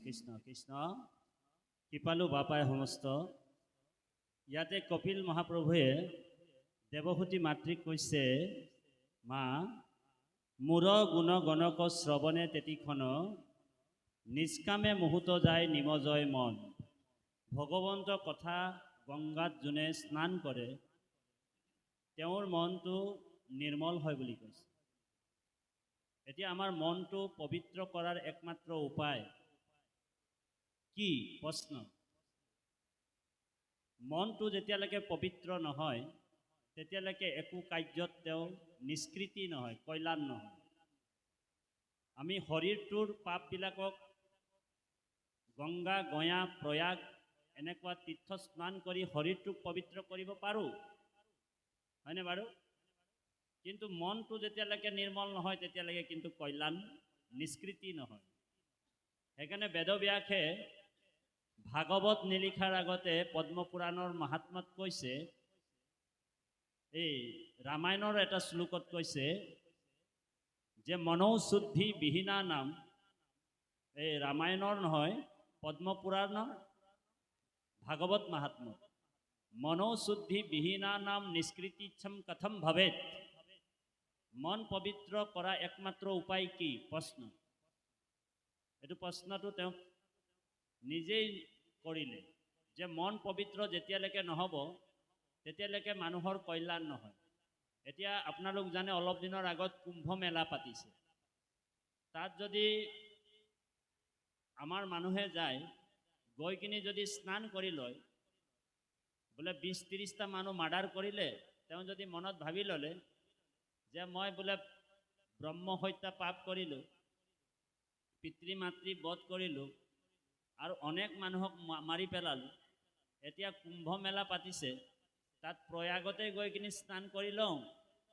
কৃষ্ণ কৃষ্ণ। কৃপালু বাপাই সমস্ত। ইয়াতে কপিল মহাপ্ৰভুৱে দেৱহূতি মাতৃক কৈছে, মা, মোৰ গুণ গণক শ্ৰৱণে তেতিক্ষণ নিষ্কামে মুহূৰ্ত যায় নিমজয় মন। ভগৱন্ত কথা গংগাত যোনে স্নান কৰে, তেওঁৰ মনটো নিৰ্মল হয় বুলি কৈছে। এতিয়া আমাৰ মনটো পবিত্ৰ কৰাৰ একমাত্ৰ উপায় কি? প্ৰশ্ন। মনটো যেতিয়ালৈকে পবিত্ৰ নহয়, তেতিয়ালৈকে একো কাৰ্যত তেওঁ নিষ্কৃতি নহয়, কল্যাণ নহয়। আমি শৰীৰটোৰ পাপবিলাকক গংগা, গয়া, প্ৰয়াগ এনেকুৱা তীৰ্থ স্নান কৰি শৰীৰটোক পবিত্ৰ কৰিব পাৰোঁ, হয়নে বাৰু? কিন্তু মনটো যেতিয়ালৈকে নিৰ্মল নহয়, তেতিয়ালৈকে কিন্তু কল্যাণ নিষ্কৃতি নহয়। সেইকাৰণে বেদব্যাসে ভাগৱত নিলিখাৰ আগতে পদ্মপুৰাণৰ মাহাত্ম্যত কৈছে, এই ৰামায়ণৰ এটা শ্লোকত কৈছে যে মনঃশুদ্ধি বিহীনা নাম, এই ৰামায়ণৰ নহয়, পদ্মপুৰাণৰ ভাগৱত মাহাত্ম্য, মনঃশুদ্ধি বিহীনা নাম নিষ্কৃতিচ্ছম কথম ভৱেত। মন পবিত্ৰ কৰা একমাত্ৰ উপায় কি? প্ৰশ্ন। এইটো প্ৰশ্নটো তেওঁক নিজেই কৰিলে যে মন পবিত্ৰ যেতিয়ালৈকে নহ'ব, তেতিয়ালৈকে মানুহৰ কল্যাণ নহয়। এতিয়া আপোনালোক জানে, অলপ দিনৰ আগত কুম্ভ মেলা পাতিছে। তাত যদি আমাৰ মানুহে যায়, গৈ কিনি যদি স্নান কৰি লয়, বোলে 20-30টা মানুহ মাৰ্ডাৰ কৰিলে, তেওঁ যদি মনত ভাবি ল'লে যে মই বোলে ব্ৰহ্ম হত্যা পাপ কৰিলোঁ, পিতৃ মাতৃ বধ কৰিলোঁ আৰু অনেক মানুহক মাৰি পেলালোঁ, এতিয়া কুম্ভ মেলা পাতিছে, তাত প্ৰয়াগতে গৈ কিনি স্নান কৰি লওঁ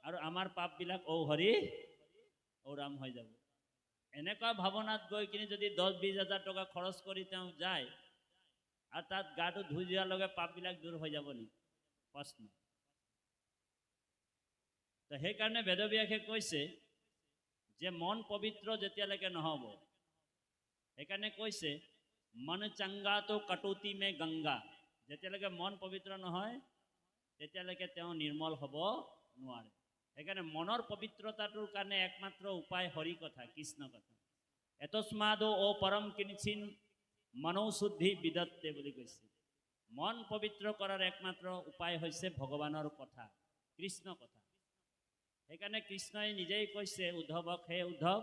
আৰু আমাৰ পাপবিলাক ঔ হৰি ঔ ৰাম হৈ যাব। এনেকুৱা ভাৱনাত গৈ কিনি যদি 10-20 হাজাৰ টকা খৰচ কৰি তেওঁ যায় আৰু তাত গাটো ধুই দিয়াৰ লগে পাপবিলাক দূৰ হৈ যাব নেকি? প্ৰশ্ন। তো সেইকাৰণে বেদব্যাসে কৈছে যে মন পবিত্ৰ যেতিয়ালৈকে নহ'ব, সেইকাৰণে কৈছে, মন চংগা তো কটৌতি মে গংগা। যেতিয়ালৈকে মন পবিত্ৰ নহয়, তেতিয়ালৈকে তেওঁ নিৰ্মল হ'ব নোৱাৰে। সেইকাৰণে মনৰ পবিত্ৰতাটোৰ কাৰণে একমাত্ৰ উপায় হৰি কথা, কৃষ্ণ কথা। এতস্মাদ অ পৰম কিঞ্চিন মনোশুদ্ধি বিদত্তে বুলি কৈছে। মন পবিত্ৰ কৰাৰ একমাত্ৰ উপায় হৈছে ভগৱানৰ কথা, কৃষ্ণ কথা। সেইকাৰণে কৃষ্ণই নিজেই কৈছে উদ্ধৱক, হে উদ্ধৱ,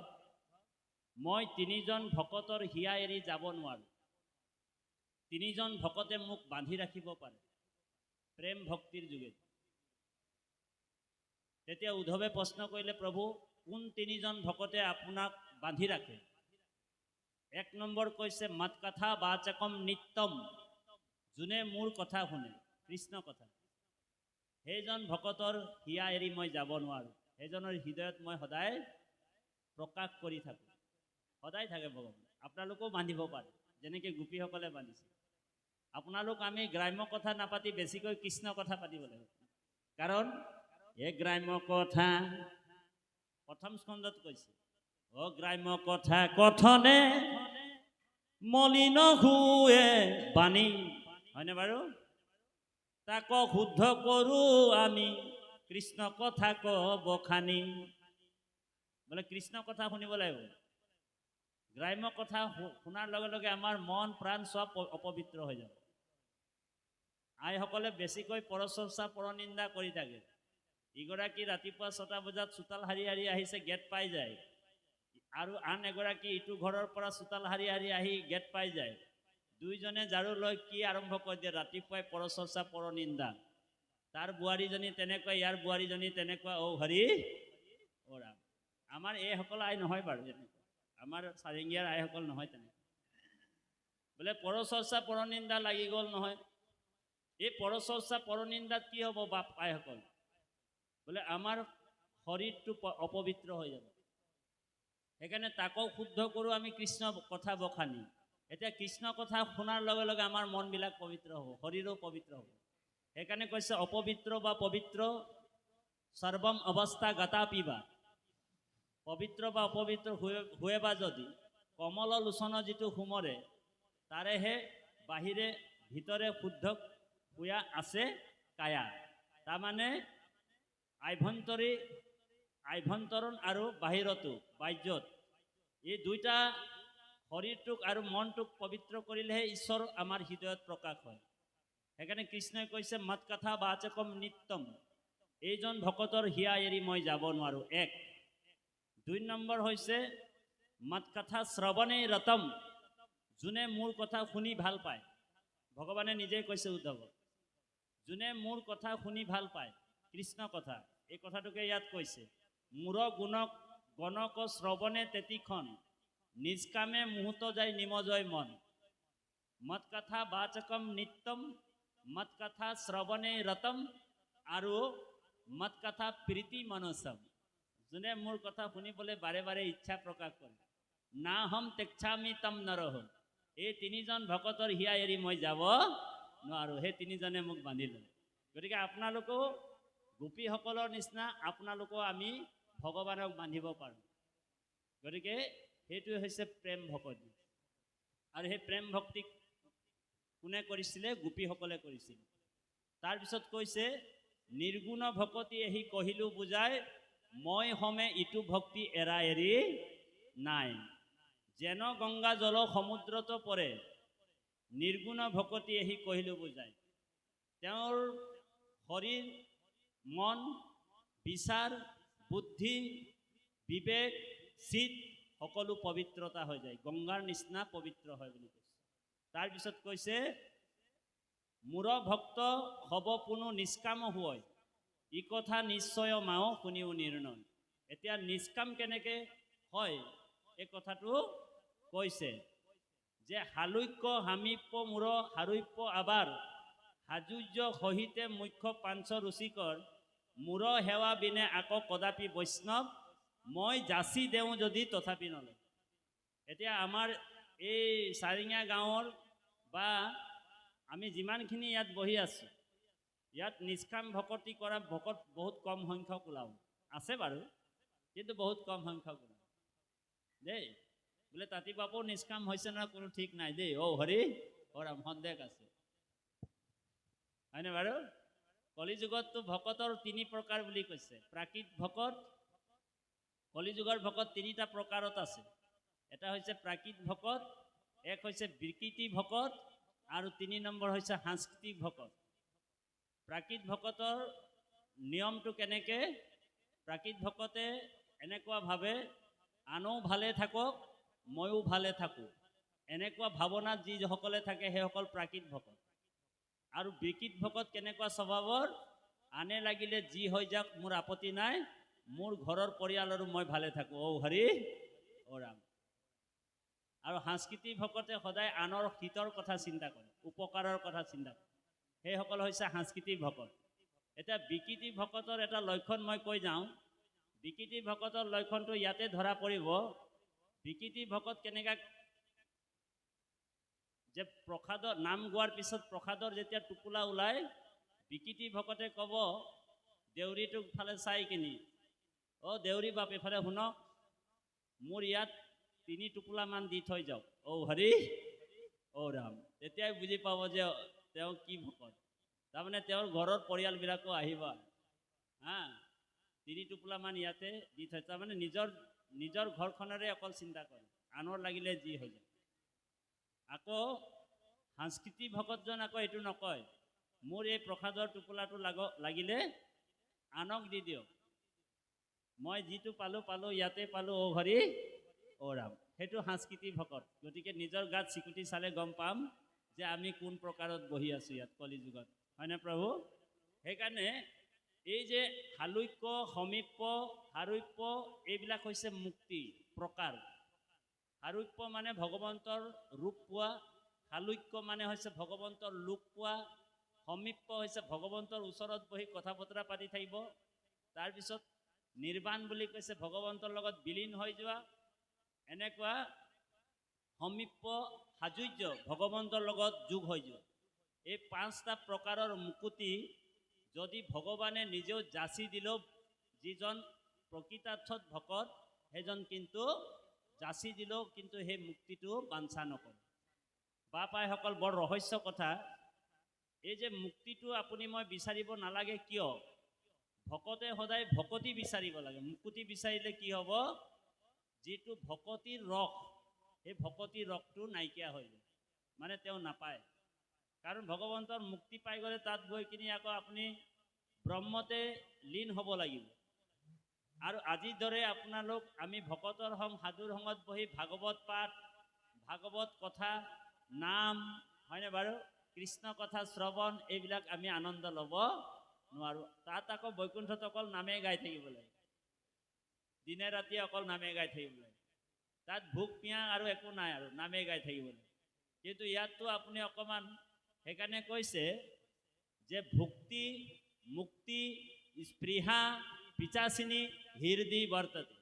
মই তিনিজন ভকতৰ হিয়া এৰি যাব নোৱাৰোঁ। তিনিজন ভকতে মোক বান্ধি ৰাখিব পাৰে প্ৰেম ভক্তিৰ যোগেদি। তেতিয়া উদ্ধৱে প্ৰশ্ন কৰিলে, প্ৰভু, কোন তিনিজন ভকতে আপোনাক বান্ধি ৰাখে? এক নম্বৰ কৈছে, মত কথা বাচকম নিত্যম, যোনে মোৰ কথা শুনে, কৃষ্ণ কথা, সেইজন ভকতৰ হিয়া এৰি মই যাব নোৱাৰোঁ। সেইজনৰ হৃদয়ত মই সদায় প্ৰকাশ কৰি থাকোঁ, সদায় থাকে ভগৱান। আপোনালোকেও বান্ধিব পাৰে, যেনেকৈ গোপীসকলে বান্ধিছে। আপোনালোক আমি গ্ৰাম্য কথা নাপাতি বেছিকৈ কৃষ্ণ কথা পাতিব লাগিব। কাৰণ এই গ্ৰাম্য কথা প্ৰথম স্কন্ধত কৈছে, অ গ্ৰাম্য কথা কথনে মলিন হুৱে বাণী, হয়নে বাৰু? তাক শুদ্ধ কৰোঁ আমি কৃষ্ণ কথা বখানি। বোলে কৃষ্ণ কথা শুনিব লাগিব। গ্ৰাম্য কথা শুনাৰ লগে লগে আমাৰ মন প্ৰাণ চব অপবিত্ৰ হৈ যাব। আইসকলে বেছিকৈ পৰচৰ্চা পৰনিন্দা কৰি থাকে। ইগৰাকী ৰাতিপুৱা 6টা বজাত চোতাল সাৰি সাৰি আহিছে, গেট পাই যায়, আৰু আন এগৰাকী ইটো ঘৰৰ পৰা চোতাল সাৰি সাৰি আহি গেট পাই যায়। দুইজনে ঝাৰু লৈ কি আৰম্ভ কৰি দিয়ে ৰাতিপুৱাই? পৰচৰ্চা পৰনিন্দা। তাৰ বোৱাৰীজনী তেনেকুৱা, ইয়াৰ বোৱাৰীজনী তেনেকুৱা, অ হৰি অ ৰাম। আমাৰ এইসকল আই নহয় বাৰু তেনেকুৱা, আমাৰ চাৰিঙীয়াৰ আইসকল নহয় তেনেকুৱা। বোলে পৰচৰ্চা পৰনিন্দা লাগি গ'ল নহয়। এই পৰচৰ্চা পৰনিন্দাত কি হ'ব বাপ আইসকল? বোলে আমাৰ শৰীৰটো অপবিত্ৰ হৈ যাব। সেইকাৰণে তাকো শুদ্ধ কৰোঁ আমি কৃষ্ণ কথা বখানি। এতিয়া কৃষ্ণ কথা শুনাৰ লগে লগে আমাৰ মনবিলাক পবিত্ৰ হ'ব, শৰীৰো পবিত্ৰ হ'ব। সেইকাৰণে কৈছে, অপবিত্ৰ বা পবিত্ৰ সৰ্বম অৱস্থা গতা পিবা, পবিত্ৰ বা অপবিত্ৰ হুৱে বা যদি কমল লোচন যিটো সুমৰে তাৰেহে বাহিৰে ভিতৰে শুদ্ধ হুয়া আছে কায়া। তাৰমানে আভ্যন্তৰী আভ্যন্তৰণ আৰু বাহিৰতো বাহ্যত এই দুইটা শৰীৰটোক আৰু মনটোক পবিত্ৰ কৰিলেহে ঈশ্বৰ আমাৰ হৃদয়ত প্ৰকাশ হয়। সেইকাৰণে কৃষ্ণই কৈছে, মত কথা বাচকম নিত্যম, এইজন ভকতৰ হিয়া এৰি মই যাব নোৱাৰোঁ। এক। দুই নম্বৰ হৈছে মত কথা শ্ৰৱণেই ৰতম, যোনে মোৰ কথা শুনি ভাল পায়। ভগৱানে নিজেই কৈছে উদ্ধৱক, যোনে মোৰ কথা শুনি ভাল পায়, কৃষ্ণ কথা, এই কথাটোকে ইয়াত কৈছে। মোৰ গুণক গণক শ্ৰৱণে তেতিক্ষণ নিজকামে মুহূৰ্ত যায় নিমজয় মন। মত কথা বাচকম নিত্যম, মত কথা শ্ৰৱণে ৰতম আৰু মত কথা প্ৰীতি মনসম, যোনে মোৰ কথা শুনিবলৈ বাৰে বাৰে ইচ্ছা প্ৰকাশ কৰে। নাহম ত্যক্ষ্যামি তম নৰহ, এই তিনিজন ভকতৰ হিয়া এৰি মই যাব নোৱাৰোঁ, সেই তিনিজনে মোক বান্ধি লয়। গতিকে আপোনালোকেও গোপীসকলৰ নিচিনা আপোনালোকেও আমি ভগৱানক বান্ধিব পাৰোঁ। গতিকে সেইটোৱে হৈছে প্ৰেম ভকতি। আৰু সেই প্ৰেম ভক্তি কোনে কৰিছিলে? গোপীসকলে কৰিছিলে। তাৰপিছত কৈছে, নিৰ্গুণ ভকতি এহি কহিলো বুজাই, মই সমে ইটো ভক্তি এৰা এৰি নাই। যেন গংগা জল সমুদ্ৰত পৰে, নিৰ্গুণ ভকতি এহি কহিলো বুজাই। তেওঁৰ শৰীৰ, মন, বিচাৰ, বুদ্ধি, বিবেক, চিত সকলো পবিত্ৰতা হৈ যায়, গংগাৰ নিচিনা পবিত্ৰ হয় বুলি কৈছে। তাৰপিছত কৈছে, মোৰ ভক্ত হব পুনু নিষ্কাম হোৱৈ, ই কথা নিশ্চয় মাও শুনিও নিৰ্ণয়। এতিয়া নিষ্কাম কেনেকে হয় এই কথাটো কৈছে যে সালোক্য সামীপ্য মূৰ সাৰূপ্য আবাৰ সাযুজ্য সহিতে মুখ্য পাঞ্চ ৰুচিকৰ, মূৰ সেৱা বিনে আকৌ কদাপি বৈষ্ণৱ মই যাচি দেওঁ যদি তথাপি নলয়। এতিয়া আমাৰ এই চাৰিঙা গাঁৱৰ বা আমি যিমানখিনি ইয়াত বহি আছোঁ, ইয়াত নিষ্কাম ভকতি কৰা ভকত বহুত কম সংখ্যক ওলাব আছে বাৰু, কিন্তু বহুত কম সংখ্যক ওলাব দেই। বোলে তাঁতি বাপু নিষ্কাম হৈছে নহয় কোনো ঠিক নাই দেই। অ' হৰি অ' ৰাম, সন্দেহ আছে হয়নে বাৰু? কলিযুগততো ভকতৰ তিনি প্ৰকাৰ বুলি কৈছে। প্ৰাকৃত ভকত, কলিযুগৰ ভকত তিনিটা প্ৰকাৰত আছে। এটা হৈছে প্ৰাকৃত ভকত, এক হৈছে বিকৃতি ভকত আৰু তিনি নম্বৰ হৈছে সাংস্কৃতিক ভকত। প্ৰাকৃত ভকতৰ নিয়মটো কেনেকে? প্ৰাকৃত ভকতে এনেকুৱা ভাবে, আনো ভালে থাকক ময়ো ভালে থাকোঁ, এনেকুৱা ভাৱনাত যিসকলে থাকে সেইসকল প্ৰাকৃত ভকত। আৰু বিকৃত ভকত কেনেকুৱা স্বভাৱৰ? আনে লাগিলে যি হৈ যাওক মোৰ আপত্তি নাই, মোৰ ঘৰৰ পৰিয়াল আৰু মই ভালে থাকোঁ, অ' হৰি অ' ৰাম। আৰু সাংস্কৃতিক ভকতে সদায় আনৰ হিতৰ কথা চিন্তা কৰে, উপকাৰৰ কথা চিন্তা কৰে, সেইসকল হৈছে সাংস্কৃতিক ভকত। এতিয়া বিকৃতি ভকতৰ এটা লক্ষণ মই কৈ যাওঁ। বিকৃতি ভকতৰ লক্ষণটো ইয়াতে ধৰা পৰিব। বিকৃতি ভকত কেনেকা যে প্ৰসাদৰ নাম গোৱাৰ পিছত প্ৰসাদৰ যেতিয়া টোপোলা ওলায়, বিকৃতি ভকতে ক'ব দেউৰীটোক ফালে চাই কিনি, অ' দেউৰী বাপ এইফালে শুনক, মোৰ ইয়াত তিনি টোপোলামান দি থৈ যাওক, অ' হৰি অ' ৰাম। তেতিয়াই বুজি পাব যে তেওঁ কি ভকত। তাৰমানে তেওঁৰ ঘৰৰ পৰিয়ালবিলাকো আহিব, হা, তিনি টোপোলামান ইয়াতে দি থৈ, তাৰমানে নিজৰ নিজৰ ঘৰখনৰে অকল চিন্তা কৰে, আনৰ লাগিলে যি হৈ যায়। আকৌ সাংস্কৃতিক ভকতজন আকৌ এইটো নকয়, মোৰ এই প্ৰসাদৰ টোপোলাটো লাগিলে আনক দি দিয়ক, মই যিটো পালোঁ পালোঁ, ইয়াতে পালোঁ, অ' হৰি অ' ৰাম। সেইটো সাংস্কৃতিক ভকত। গতিকে নিজৰ গাত চিকুটি চালে গম পাম যে আমি কোন প্ৰকাৰত বহি আছোঁ ইয়াত কলিযুগত, হয়নে প্ৰভু? সেইকাৰণে এই যে সালোক্য, সমীপ্য, সাৰূপ্য এইবিলাক হৈছে মুক্তি প্ৰকাৰ। সাৰূপ্য মানে ভগৱন্তৰ ৰূপ পোৱা, সালোক্য মানে হৈছে ভগৱন্তৰ লোক পোৱা, সমীপ্য হৈছে ভগৱন্তৰ ওচৰত বহি কথা বতৰা পাতি থাকিব, তাৰপিছত নিৰ্বাণ বুলি কৈছে ভগৱন্তৰ লগত বিলীন হৈ যোৱা। এনেকুৱা সমীপ্য সাযুজ্য ভগৱন্তৰ লগত যোগ হৈ যোৱা, এই পাঁচটা প্ৰকাৰৰ মুকুতি যদি ভগৱানে নিজেও যাচি দিলেও যিজন প্ৰকৃতাৰ্থত ভকত সেইজন কিন্তু যাচি দিলেও কিন্তু সেই মুক্তিটো বাঞ্ছা নকৰে। বাপ আইসকল, বৰ ৰহস্য কথা। এই যে মুক্তিটো আপুনি মই বিচাৰিব নালাগে কিয়? ভকতে সদায় ভকতি বিচাৰিব লাগে। মুকুতি বিচাৰিলে কি হ'ব? যিটো ভকতিৰ ৰস, সেই ভকতিৰ ৰসটো নাইকিয়া হৈ যায়, মানে তেওঁ নাপায়। কাৰণ ভগৱন্তৰ মুক্তি পাই গ'লে তাত গৈ কিনি আকৌ আপুনি ব্ৰহ্মতে লীন হ'ব লাগিব। আৰু আজিৰ দৰে আপোনালোক আমি ভকতৰ সং, সাধুৰ সঙত বহি ভাগৱত পাঠ, ভাগৱত কথা, নাম, হয়নে বাৰু, কৃষ্ণ কথা শ্ৰৱণ, এইবিলাক আমি আনন্দ ল'ব নোৱাৰোঁ। তাত আকৌ বৈকুণ্ঠত অকল নামেই গাই থাকিব লাগে, দিনে ৰাতিয়ে অকল নামেই গাই থাকিব লাগে। তাত ভোক পিয়াহ আৰু একো নাই, আৰু নামেই গাই থাকিব লাগে। কিন্তু ইয়াততো আপুনি অকণমান, সেইকাৰণে কৈছে যে ভুক্তি মুক্তি স্পৃহা পিচাচিনী হৃদি বৰ্ততে।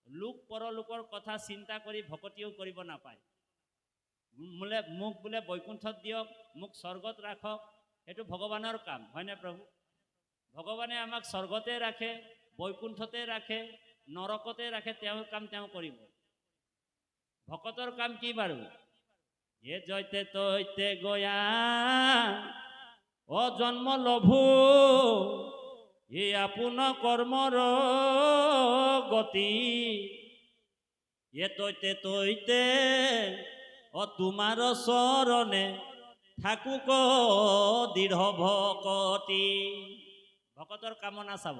লোক পৰলোকৰ কথা চিন্তা কৰি ভকতিও কৰিব নাপায়। বোলে মোক বোলে বৈকুণ্ঠত দিয়ক, মোক স্বৰ্গত ৰাখক, সেইটো ভগৱানৰ কাম, হয়নে প্ৰভু? ভগৱানে আমাক স্বৰ্গতে ৰাখে, বৈকুণ্ঠতে ৰাখে, নৰকতে ৰাখে, তেওঁৰ কাম তেওঁ কৰিব। ভকতৰ কাম কি বাৰু? এ জয়তে তৈতে গয়া অ জন্ম লভু, এ আপোন কৰ্মৰ গতি, এ তৈতে তৈতে অ তোমাৰ চৰণে থাকোক দৃঢ় ভকতি। ভকতৰ কামনা চাব,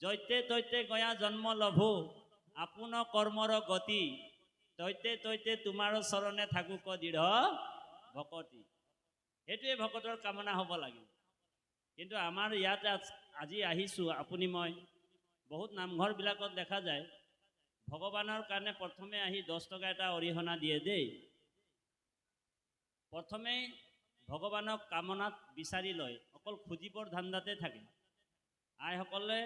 যৈতে তৈতে গয়া জন্ম লভু, আপোন কৰ্মৰ গতি, তৈতে তৈতে তোমাৰ চৰণে থাকোক দৃঢ় ভকতি। সেইটোৱে ভকতৰ কামনা হ'ব লাগিব। কিন্তু আমাৰ ইয়াত আজি আহিছোঁ আপুনি মই, বহুত নামঘৰবিলাকত দেখা যায় ভগৱানৰ কাৰণে প্ৰথমে আহি 10 টকা এটা অৰিহণা দিয়ে দেই। প্ৰথমেই ভগৱানক কামনাত বিচাৰি লয়, অকল খুজিবৰ ধান্দাতে থাকে। আইসকলে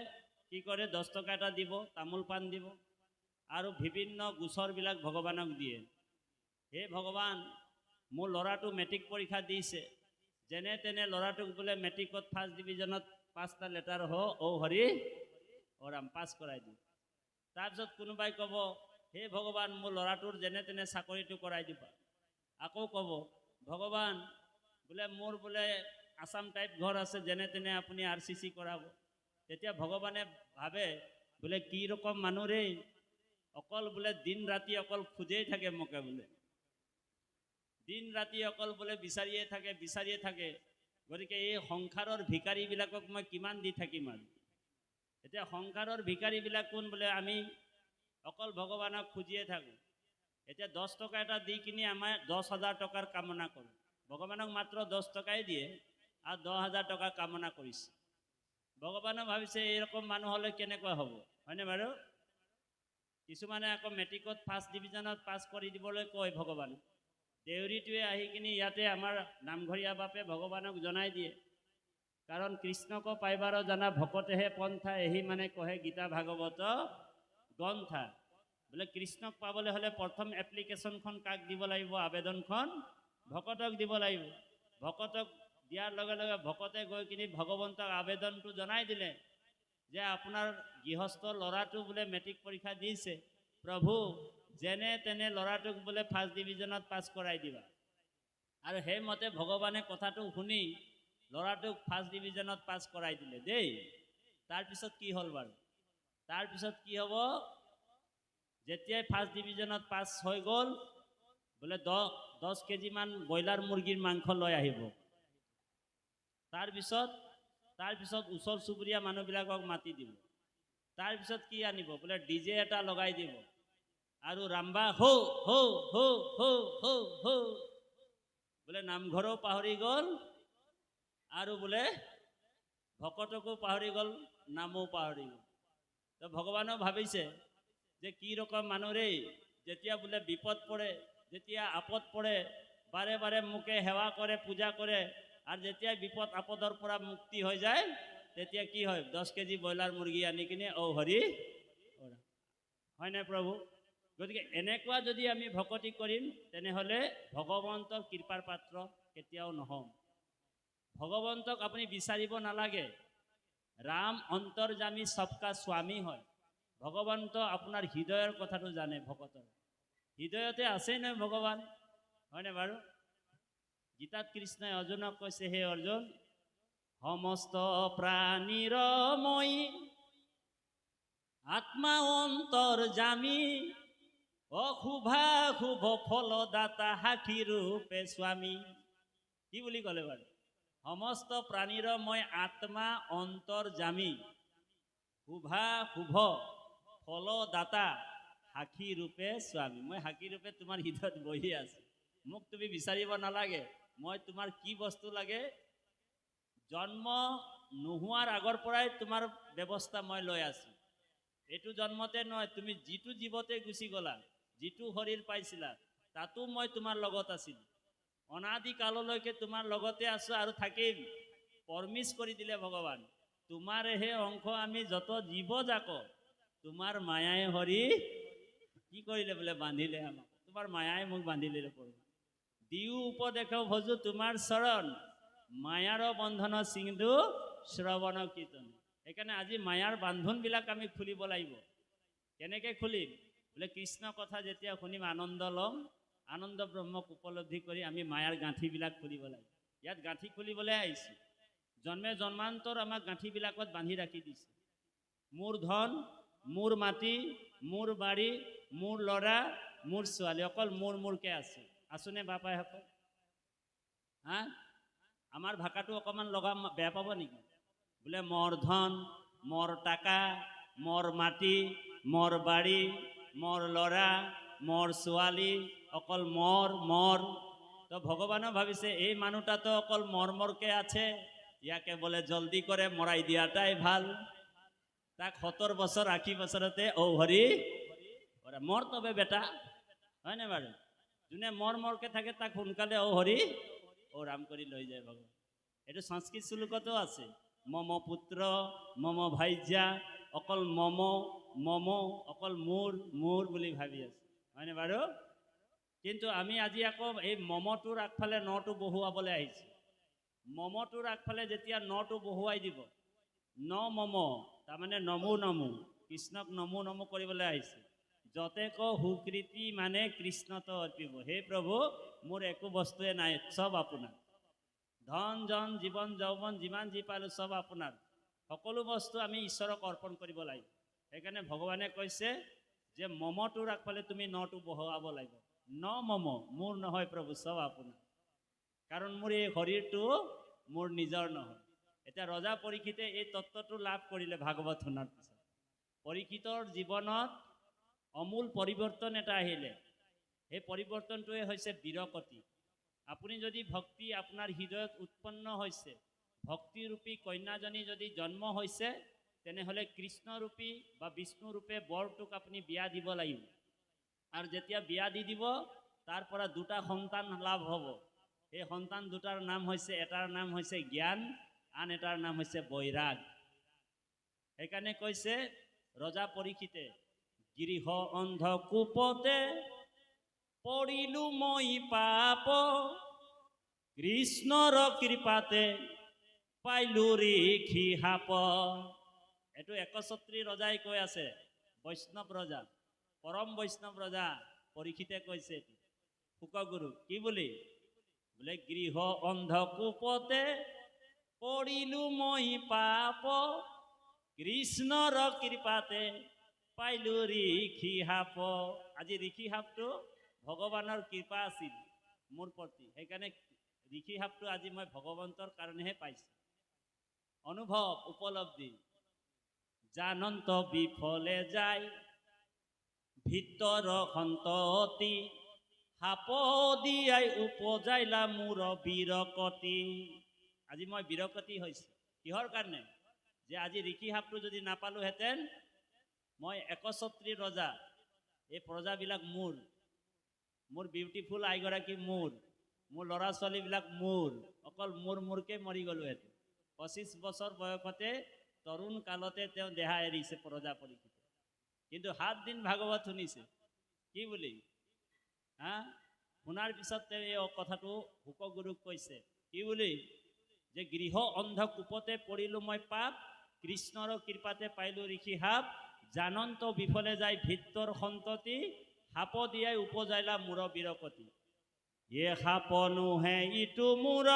কি কৰে, 10 টকা এটা দিব, তামোল পাণ দিব, আৰু বিভিন্ন গোচৰবিলাক ভগৱানক দিয়ে। হে ভগৱান, মোৰ ল'ৰাটো মেট্ৰিক পৰীক্ষা দিছে, যেনে তেনে ল'ৰাটোক বোলে মেট্ৰিকত ফাৰ্ষ্ট ডিভিজনত 5টা লেটাৰ হ অ হৰি অ ৰাম পাছ কৰাই দিওঁ। তাৰপিছত কোনোবাই ক'ব, হে ভগৱান, মোৰ ল'ৰাটোৰ যেনে তেনে চাকৰিটো কৰাই দিবা। আকৌ ক'ব, ভগৱান বোলে মোৰ বোলে আছাম টাইপ ঘৰ আছে, যেনে তেনে আপুনি আৰ চি চি কৰাব। তেতিয়া ভগৱানে ভাবে বোলে কি ৰকম মানুহ ৰে, অকল বোলে দিন ৰাতি অকল খোজেই থাকে মোকে, বোলে দিন ৰাতি অকল বোলে বিচাৰিয়ে থাকে, বিচাৰিয়ে থাকে। গতিকে এই সংসাৰৰ ভিকাৰীবিলাকক মই কিমান দি থাকিম আৰু। এতিয়া সংসাৰৰ ভিকাৰীবিলাক কোন? বোলে আমি অকল ভগৱানক খুজিয়ে থাকোঁ। এতিয়া 10 টকা এটা দি কিনি আমাৰ 10,000 টকাৰ কামনা কৰোঁ। ভগৱানক মাত্ৰ 10 টকাই দিয়ে আৰু 10,000 টকা কামনা কৰিছে। ভগৱানে ভাবিছে এইৰকম মানুহ হ'লে কেনেকুৱা হ'ব, হয়নে বাৰু? কিছুমানে আকৌ মেট্ৰিকত ফাৰ্ষ্ট ডিভিজনত পাছ কৰি দিবলৈ কয় ভগৱানক। দেউৰীটোৱে আহি কিনি ইয়াতে আমাৰ নামঘৰীয়া বাপে ভগৱানক জনাই দিয়ে, কাৰণ কৃষ্ণক পাইবাৰ জানা ভকতেহে পন্থা, এহি মানে কহে গীতা ভাগৱত গ্ৰন্থা। বোলে কৃষ্ণক পাবলৈ হ'লে প্ৰথম এপ্লিকেশ্যনখন কাক দিব লাগিব? আবেদনখন ভকতক দিব লাগিব। ভকতক দিয়াৰ লগে লগে ভকতে গৈ কিনি ভগৱন্তক আবেদনটো জনাই দিলে যে আপোনাৰ গৃহস্থ ল'ৰাটো বোলে মেট্ৰিক পৰীক্ষা দিছে, প্ৰভু যেনে তেনে ল'ৰাটোক বোলে ফাৰ্ষ্ট ডিভিজনত পাছ কৰাই দিবা। আৰু সেইমতে ভগৱানে কথাটো শুনি ল'ৰাটোক ফাৰ্ষ্ট ডিভিজনত পাছ কৰাই দিলে দেই। তাৰপিছত কি হ'ল বাৰু? তাৰপিছত কি হ'ব, যেতিয়াই ফাৰ্ষ্ট ডিভিজনত পাছ হৈ গ'ল, বোলে 10 কেজিমান ব্ৰইলাৰ মুৰ্গীৰ মাংস লৈ আহিব। তাৰপিছত ওচৰ চুবুৰীয়া মানুহবিলাকক মাতি দিব। তাৰপিছত কি আনিব, বোলে ডিজে এটা লগাই দিব আৰু ৰাম্বা হো হো হো হো হো হো, বোলে নামঘৰো পাহৰি গ'ল আৰু বোলে ভকতকো পাহৰি গ'ল, নামো পাহৰি গ'ল। তো ভগৱানেও ভাবিছে যে কি ৰকম মানুহ ৰেই, যেতিয়া বোলে বিপদ পৰে, যেতিয়া আপদ পৰে, বাৰে বাৰে মোকে সেৱা কৰে, পূজা কৰে, আৰু যেতিয়া বিপদ আপদৰ পৰা মুক্তি হৈ যায় তেতিয়া কি হয়, 10 কেজি ব্ৰইলাৰ মুৰ্গী আনি কিনে অ হৰি হয়নে প্ৰভু? গতিকে এনেকুৱা যদি আমি ভকতি কৰিম তেনেহ'লে ভগৱন্তৰ কৃপাৰ পাত্ৰ কেতিয়াও নহ'ম। ভগৱন্তক আপুনি বিচাৰিব নালাগে। ৰাম অন্তৰ্যামী চবকা স্বামী হয়। ভগৱন্ত আপোনাৰ হৃদয়ৰ কথাটো জানে। ভকতৰ হৃদয়তে আছেই নহয় ভগৱান। হয়নে বাৰু? গীতাত কৃষ্ণই অৰ্জুনক কৈছে, হে অৰ্জুন, সমস্ত প্ৰাণীৰ মই আত্মা অন্তৰ্যামী, অশুভা শুভ ফলদাতা সাক্ষী ৰূপে স্বামী। কি বুলি ক'লে বাৰু? সমস্ত প্ৰাণীৰ মই আত্মা অন্তৰ্যামী, শুভা শুভ ফলদাতা সাক্ষী ৰূপে স্বামী। মই সাক্ষী ৰূপে তোমাৰ হৃদয়ত বহি আছো। মোক তুমি বিচাৰিব নালাগে। মই তোমাৰ কি বস্তু লাগে, জন্ম নোহোৱাৰ আগৰ পৰাই তোমাৰ ব্যৱস্থা মই লৈ আছো। এইটো জন্মতে নহয়, তুমি যিটো জীৱতে গুচি গ'লা, যিটো শৰীৰ পাইছিলা, তাতো মই তোমাৰ লগত আছিলো। অনাদি কাললৈকে তোমাৰ লগতে আছো আৰু থাকিম। প্ৰমিচ কৰি দিলে ভগৱান, তোমাৰ সেই অংশ আমি যত জীৱ যাক, তোমাৰ মায়াই হৰি কি কৰিলে বোলে? বান্ধিলে আমাক। তোমাৰ মায়াই মোক বান্ধিলে প্ৰভু। দিও উপদেশ ভজো তোমাৰ চৰণ, মায়াৰ বন্ধন সিন্ধু শ্ৰৱণ কীৰ্তন। সেইকাৰণে আজি মায়াৰ বান্ধোনবিলাক আমি খুলিব লাগিব। কেনেকৈ খুলিম বোলে? কৃষ্ণ কথা যেতিয়া শুনিম, আনন্দ ল'ম, আনন্দ ব্ৰহ্মক উপলব্ধি কৰি আমি মায়াৰ গাঁঠিবিলাক খুলিব লাগিব। ইয়াত গাঁঠি খুলিবলৈ আহিছোঁ। জন্মে জন্মান্তৰ আমাক গাঁঠিবিলাকত বান্ধি ৰাখি দিছে। মোৰ ধন, মোৰ মাটি, মোৰ বাৰী, মোৰ ল'ৰা, মোৰ ছোৱালী, অকল মোৰ মোৰকে আছে। আছোনে বাপাইসকল? হা, আমাৰ ভাষাটো অকণমান লগা বেয়া পাব নেকি? বোলে মোৰ ধন, মোৰ টাকা, মোৰ মাটি, মোৰ বাৰী, মোৰ ল'ৰা, মোৰ ছোৱালী, অকল মোৰ মোৰ। তো ভগৱানে ভাবিছে, এই মানুহটাতো অকল মৰ মৰকে আছে, ইয়াকে বোলে জলদি কৰে মৰাই দিয়াটাই ভাল। তাক 70 বছৰ 80 বছৰতে ঔ হৰি মৰ তবে বেটা। হয়নে বাৰু? যোনে মৰ মৰকে থাকে, তাক সোনকালে ঔ হৰি ঔ ৰাম কৰি লৈ যায় ভগৱান। এইটো সংস্কৃত শ্লোকতো আছে, মম পুত্ৰ মম ভাৰ্যা, অকল মম মম, অকল মোৰ মোৰ বুলি ভাবি আছে। হয়নে বাৰু? কিন্তু আমি আজি আকৌ এই মমটোৰ আগফালে নটো বহুৱাবলৈ আহিছোঁ। মমটোৰ আগফালে যেতিয়া নটো বহুৱাই দিব, ন মম, তাৰমানে নমো নমো, কৃষ্ণক নমো নমো কৰিবলৈ আহিছে। যতেক সুকৃতি মানে কৃষ্ণত অৰ্পিব। হে প্ৰভু, মোৰ একো বস্তুৱে নাই, চব আপোনাৰ। ধন জন জীৱন যৌৱন যিমান যি পালোঁ, চব আপোনাৰ। সকলো বস্তু আমি ঈশ্বৰক অৰ্পণ কৰিব লাগিব। সেইকাৰণে ভগৱানে কৈছে যে মমটোৰ আগফালে তুমি নটো বহুৱাব লাগিব। ন মম, মোৰ নহয় প্ৰভু, চব আপোনাৰ। কাৰণ মোৰ এই শৰীৰটো মোৰ নিজৰ নহয়। এতিয়া ৰজা পৰীক্ষিতে এই তত্ত্বটো লাভ কৰিলে ভাগৱত শুনাৰ পিছত। পৰীক্ষিতৰ জীৱনত অমূল পৰিৱৰ্তন এটা আহিলে। সেই পৰিৱৰ্তনটোৱে হৈছে বিৰকতি। আপুনি যদি ভক্তি আপোনাৰ হৃদয়ত উৎপন্ন হৈছে, ভক্তিৰূপী কন্যাজনী যদি জন্ম হৈছে, তেনেহ'লে কৃষ্ণৰূপী বা বিষ্ণুৰূপে বৰটোক আপুনি বিয়া দিব লাগিব। আৰু যেতিয়া বিয়া দি দিব, তাৰ পৰা দুটা সন্তান লাভ হ'ব। সেই সন্তান দুটাৰ নাম হৈছে, এটাৰ নাম হৈছে জ্ঞান, আন এটাৰ নাম হৈছে বৈৰাগ। সেইকাৰণে কৈছে ৰজা পৰীক্ষিতে, গৃহ অন্ধকূপতে পৰিলো মই পাপ, কৃষ্ণৰ কৃপাতে পাইলো ঋষি সাপ। এইটো একছত্ৰী ৰজাই কৈ আছে। বৈষ্ণৱ ৰজা, পৰম বৈষ্ণৱ ৰজা পৰীক্ষিতে কৈছে এইটো শুকগুৰু। কি বুলি বোলে? গৃহ অন্ধকূপতে পৰিলো মই পাপ, কৃষ্ণৰ কৃপাতে পাইলো ঋষি সাপ। আজি ঋষি সাপটো ভগৱানৰ কৃপা আছিল মোৰ প্ৰতি, সেইকাৰণে ঋষি সাপটো আজি মই ভগৱন্তৰ কাৰণেহে পাইছোঁ। অনুভৱ, উপলব্ধি। জানন্ত বিফলে যায় ভিতৰ সন্ততি, সাপ দিয়াই উপজাইলা মোৰ বিৰকতি। আজি মই বিৰকতি হৈছোঁ কিহৰ কাৰণে? যে আজি ঋষি সাপটো যদি নাপালোহেঁতেন, মই একছত্ৰী ৰজা, এই প্ৰজাবিলাক মোৰ, মোৰ বিউটিফুল আইগৰাকী মোৰ, মোৰ ল'ৰা ছোৱালীবিলাক মোৰ, অকল মোৰ মোৰকে মৰি গ'লোহেঁতেন। 25 বছৰ বয়সতে, তৰুণ কালতে তেওঁ দেহা এৰিছে প্ৰজা পৰীক্ষিত। কিন্তু 7 দিন ভাগৱত শুনিছে। কি বুলি? হা, শুনাৰ পিছত তেওঁ এই কথাটো শুকগুৰুক কৈছে। কি বুলি? যে গৃহ অন্ধকূপতে পৰিলো মই পাপ, কৃষ্ণৰ কৃপাতে পাইলো ঋষি সাপ। জানন্ত বিফলে যায় ভিত্তৰ সন্ততি, সাপ দিয়াই উপজাইলা মোৰ বিৰকতি। এ সাপ নোহে ইটো মোৰ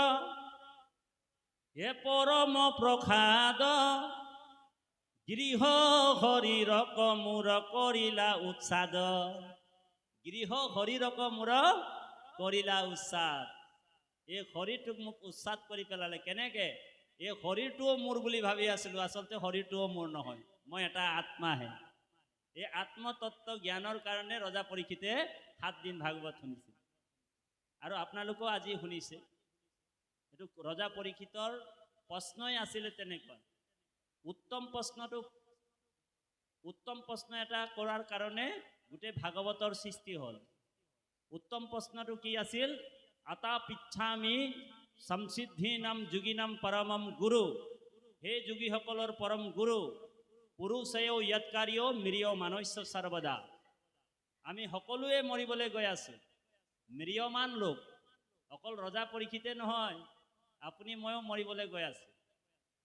এ পৰম প্ৰসাদ, গৃহ শৰীৰক মোৰ কৰিলা উচ্ছাদ। গৃহ শৰীৰক মোৰ কৰিলা উচ্ছাদ। এই শৰীৰটোক মোক উচ্ছাদ কৰি পেলালে। কেনেকে? এই শৰীৰটোও মোৰ বুলি ভাবি আছিলোঁ, আচলতে শৰীৰটোও মোৰ নহয়, মই এটা আত্মাহে। এই আত্মতত্ত্ব জ্ঞানৰ কাৰণে ৰজা পৰীক্ষিতে 7 দিন ভাগৱত শুনিছিল আৰু আপোনালোকেও আজি শুনিছে। এইটো ৰজা পৰীক্ষিতৰ প্ৰশ্নই আছিলে তেনেকুৱা। উত্তম প্ৰশ্নটো, উত্তম প্ৰশ্ন এটা কৰাৰ কাৰণে গোটেই ভাগৱতৰ সৃষ্টি হ'ল। উত্তম প্ৰশ্নটো কি আছিল? আতা পৃচ্ছামি সংসিদ্ধীনাম যোগিনাম পৰমম গুৰু, হে যোগীসকলৰ পৰম গুৰু, পুৰুষেয় য়ৎকাৰ্য ম্ৰিয়মানস্য সৰ্বদা। আমি সকলোৱে মৰিবলৈ গৈ আছোঁ, ম্ৰিয়মান লোক। অকল ৰজা পৰীক্ষিতে নহয়, আপুনি ময়ো মৰিবলৈ গৈ আছোঁ।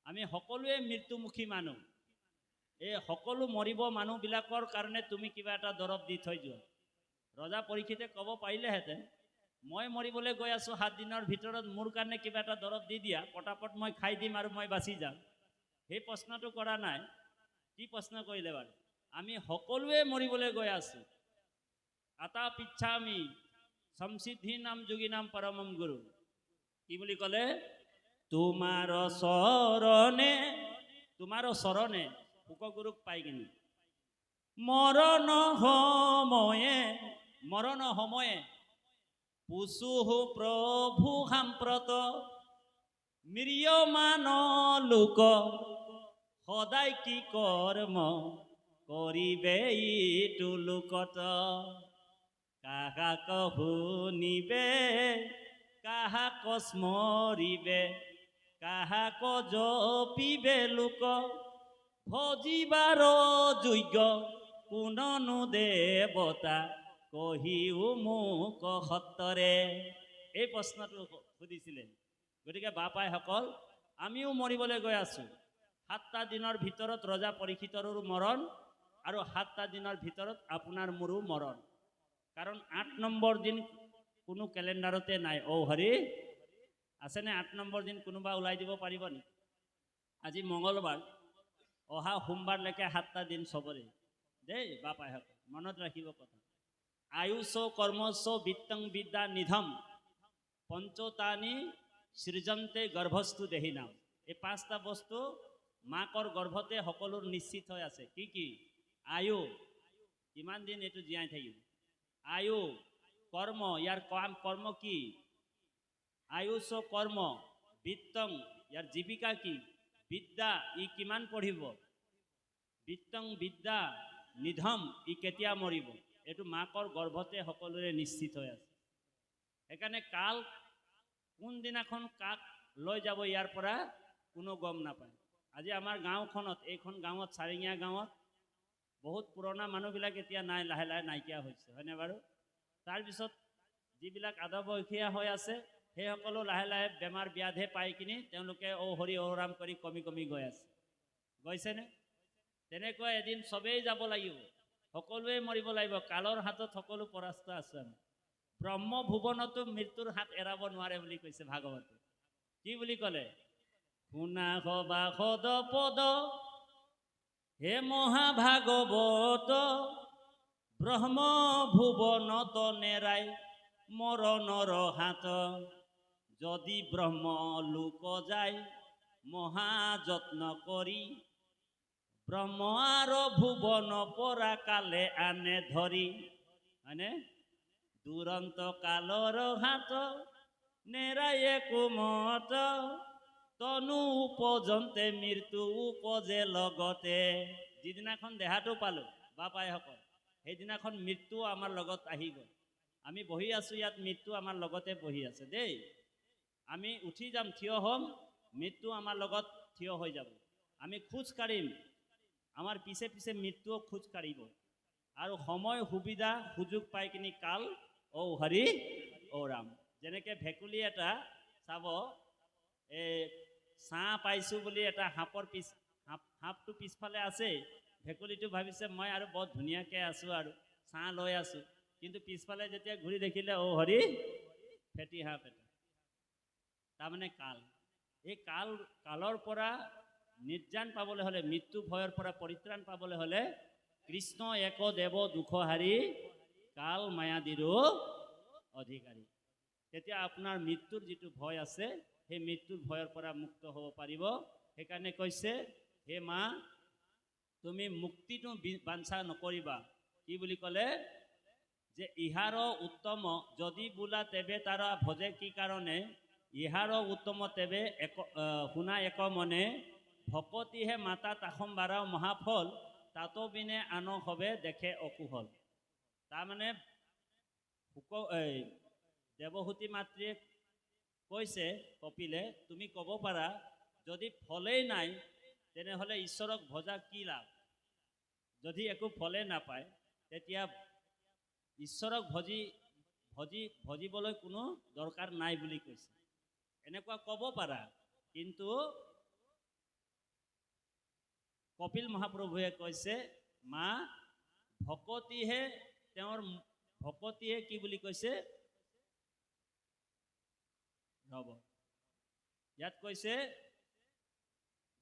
আমি সকলোৱে মৃত্যুমুখী মানুহ। এই সকলো মৰিব মানুহবিলাকৰ কাৰণে তুমি কিবা এটা দৰৱ দি থৈ যোৱা। ৰজা পৰীক্ষিতে ক'ব পাৰিলেহেঁতেন, মই মৰিবলৈ গৈ আছোঁ 7 দিনৰ ভিতৰত, মোৰ কাৰণে কিবা এটা দৰৱ দি দিয়া, পটাপট মই খাই দিম আৰু মই বাচি যাম। সেই প্ৰশ্নটো কৰা নাই। কি প্ৰশ্ন কৰিলে বাৰু? আমি সকলোৱে মৰিবলৈ গৈ আছোঁ। আতা পৃচ্ছামি সংসিদ্ধি নাম যোগী নাম পৰমম গুৰু। কি বুলি ক'লে? তোমাৰ চৰণে, তোমাৰ চৰণে, শুকগুৰুক পাই কিনি মৰণ সময়ে, মৰণ সময়ে পুছুহু প্ৰভু সাম্প্ৰত, ম্ৰিয়মান লোক সদায় কি কৰ্ম কৰিবে ইটো লোকত? কাহাক শুনিবে, কাহাক স্মৰিবে, কাহাক জপিবে লোক, ভজিবাৰ যোগ্য কোননো দেৱতা কহিও মোক সত্তৰে। এই প্ৰশ্নটো সুধিছিলে। গতিকে বাপাইসকল, আমিও মৰিবলৈ গৈ আছোঁ। 7টা দিনৰ ভিতৰত ৰজা পৰীক্ষিতৰো মৰণ আৰু 7টা দিনৰ ভিতৰত আপোনাৰ মোৰো মৰণ। কাৰণ 8 নম্বৰ দিন কোনো কেলেণ্ডাৰতে নাই। অ' হৰি, আছেনে 8 নম্বৰ দিন? কোনোবা ওলাই দিব পাৰিব নেকি? আজি মঙলবাৰ, অহা সোমবাৰলৈকে 7টা দিন চবৰে দেই। বাপাইসকল, মনত ৰাখিব কথা। আয়ুষ কৰ্মচ বিত্তং বিদ্যা নিধম পঞ্চতানি সৃজন্তে গৰ্ভস্থু দেহিনাম। এই পাঁচটা বস্তু মাকৰ গৰ্ভতে সকলোৰ নিশ্চিত হৈ আছে। কি কি? আয়ু, কিমান দিন এইটো জীয়াই থাকিব। আয়ু, কৰ্ম, ইয়াৰ কাম কৰ্ম কি? আয়ুষ কৰ্ম, বিত্তং, ইয়াৰ জীৱিকা কি? বিদ্যা, ই কিমান পঢ়িব? বিত্তং বিদ্যা নিধম, ই কেতিয়া মৰিব? এইটো মাকৰ গৰ্ভতে সকলোৰে নিশ্চিত হৈ আছে। সেইকাৰণে কাল কোনদিনাখন কাক লৈ যাব ইয়াৰ পৰা কোনো গম নাপায়। আজি আমাৰ গাঁওখনত, এইখন গাঁৱত, চাৰিঙীয়া গাঁৱত বহুত পুৰণা মানুহবিলাক এতিয়া নাই, লাহে লাহে নাইকিয়া হৈছে, হয়নে বাৰু? তাৰপিছত যিবিলাক আধবয়সীয়া হৈ আছে, সেইসকলো লাহে লাহে বেমাৰ ব্যাধে পাই কিনি তেওঁলোকে অ' হৰি অ' ৰাম কৰি কমি কমি গৈ আছে। গৈছেনে? তেনেকুৱা এদিন চবেই যাব লাগিব, সকলোৱে মৰিব লাগিব। কালৰ হাতত সকলো পৰাস্ত আছো আমি। ব্ৰহ্ম ভুৱনতো মৃত্যুৰ হাত এৰাব নোৱাৰে বুলি কৈছে ভাগৱতে। কি বুলি ক'লে? শুনা সভাসদ পদ, হে মহাভাগৱত, ব্ৰহ্ম ভুৱনত নেৰাই মৰণৰ হাত। যদি ব্ৰহ্ম লোক যায় মহাযত্ন কৰি, ব্ৰহ্ম আৰু ভুৱন পৰা কালে আনে ধৰি। হয়নে? দুৰন্ত কালৰ হাত নেৰায়ে কুমত, তনু উপজন্তে মৃত্যু উপজে লগতে। যিদিনাখন দেহাটো পালোঁ বাপাইসকল, সেইদিনাখন মৃত্যু আমাৰ লগত আহি গ'ল। আমি বহি আছোঁ ইয়াত, মৃত্যু আমাৰ লগতে বহি আছে দেই। আমি উঠি যাম, থিয় হ'ম, মৃত্যু আমাৰ লগত থিয় হৈ যাব। আমি খোজ কাঢ়িম, আমাৰ পিছে পিছে মৃত্যুও খোজ কাঢ়িব। আৰু সময় সুবিধা সুযোগ পাই কিনি কাল অ' হৰি অ' ৰাম। যেনেকৈ ভেকুলী এটা চাব, এই ছাঁ পাইছোঁ বুলি এটা সাপৰ পিছ, সাপটো পিছফালে আছে। ভেকুলীটো ভাবিছে মই আৰু বৰ ধুনীয়াকৈ আছোঁ আৰু ছাঁ লৈ আছোঁ। কিন্তু পিছফালে যেতিয়া ঘূৰি দেখিলে, অ' হৰি। ফেটি সাপ এটা, তাৰমানে কাল। এই কালৰ পৰা নিৰ্যান পাবলৈ হ'লে, মৃত্যু ভয়ৰ পৰা পৰিত্ৰাণ পাবলৈ হ'লে, কৃষ্ণ এক দেৱ দুখহাৰী, কাল মায়াদিৰো অধিকাৰী। তেতিয়া আপোনাৰ মৃত্যুৰ যিটো ভয় আছে, সেই মৃত্যুৰ ভয়ৰ পৰা মুক্ত হ'ব পাৰিব। সেইকাৰণে কৈছে, হে মা, তুমি মুক্তিটো বাঞ্ছা নকৰিবা। কি বুলি ক'লে যে ইহাৰ উত্তম যদি বোলা তেবে তাৰা ভজে কি কাৰণে? ইহাৰ উত্তম তেবে এক শুনা এক মনে, ভকতিহে মাতা তাসম বাৰাও মহাফল, তাতো বিনে আন সবে দেখে অকুশল। তাৰমানে শুক এই দেৱহূতি মাতৃয়ে কৈছে, কপিলে, তুমি ক'ব পাৰা, যদি ফলেই নাই তেনেহ'লে ঈশ্বৰক ভজা কি লাভ? যদি একো ফলে নাপায়, তেতিয়া ঈশ্বৰক ভজি ভজি ভজিবলৈ কোনো দৰকাৰ নাই বুলি কৈছে। এনেকুৱা ক'ব পাৰা, কিন্তু কপিল মহাপ্ৰভুৱে কৈছে, মা, ভকতিহে তেওঁৰ ভকতিয়ে কি বুলি কৈছে, ৰ'ব, ইয়াত কৈছে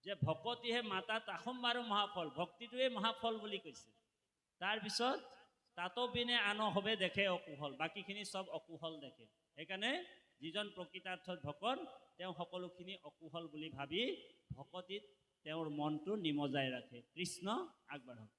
যে ভকতিহে মাতা তাসম বাৰু মহাফল, ভক্তিটোৱে মহাফল বুলি কৈছে। তাৰপিছত তাতো বিনে আন সবে দেখে অকুশল, বাকীখিনি চব অকুশল দেখে। সেইকাৰণে যিজন প্ৰকৃতাৰ্থত ভকত, তেওঁ সকলোখিনি অকুশল বুলি ভাবি ভকতিত তেওঁৰ মনটো নিমজাই ৰাখে। কৃষ্ণ, আগবাঢ়ক।